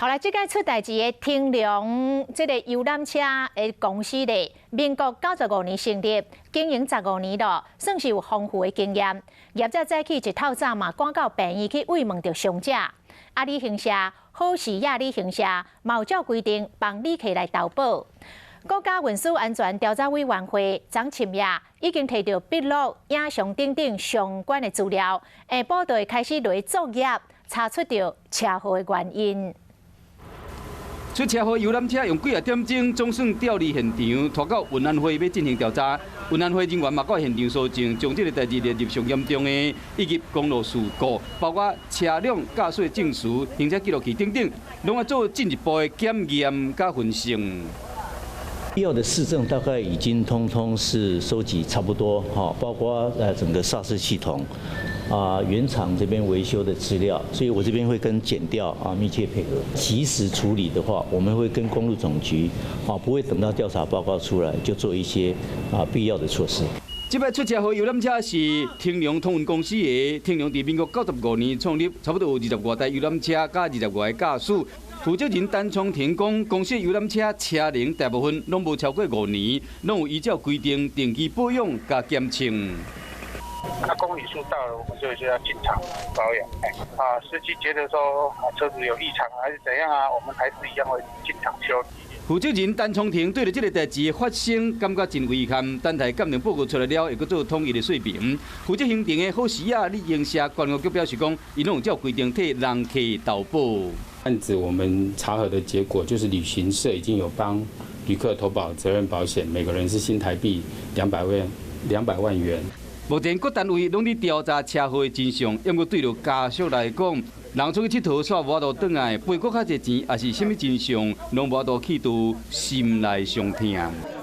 好來，這擺出代誌的天龍這個遊覽車的公司咧，民國95年成立，經營十五年咯，算是有豐富的經驗。業者早起一透早嘛，趕到病院去慰問著傷者。啊，旅行社好時亞旅行社嘛有照規定幫旅客來投保。國家運輸安全調查委員會昨深夜已經提著筆錄、影像等等相關的資料，下晡就會開始落作業，查出著車禍的原因。出車禍遊覽車用幾仔點鐘，總算調離現場，拖到運安會欲進行調查。運安會人員嘛到現場搜證，將這個代誌列入上嚴重的一級公路事故，包括車輛駕駛證書、行車記錄器等等，攏愛做進一步的檢驗佮分析。必要的事證大概已經通通是收集差不多，哈，包括整個剎車系統。啊，原廠這邊維修的資料，所以我這邊會跟檢調啊密切配合，及時處理的話，我們會跟公路總局啊，不會等到調查報告出來就做一些啊必要的措施。這擺出車禍遊覽車是天龍通運公司的，天龍佇民國95年創立，差不多有20外台遊覽車，佮20外个駕駛。負責人陳聰廷講，公司遊覽車車齡大部分攏無超過5年，攏有依照規定定期保養佮檢稱。那公里數到了，我們就要進廠保養。啊，司機覺得說車子有異常還是怎樣啊，我們還是一樣會進廠修理。負責人陳聰廷對著這個代誌發生，感覺真遺憾。等待鑑定報告出來了，會閣做統一的說明。負責行程的好時亞旅行社關務局表示講，𪜶攏有照規定替人客投保。案子我們查核的結果就是旅行社已經有幫旅客投保責任保險，每個人是新台幣200萬200萬元。目前各單位攏佇調查車禍的真相，毋過對著家屬來講，人出去𨑨迌煞無法度轉來，賠閣較濟錢，抑是啥物真相，攏無法度去除心內傷痛。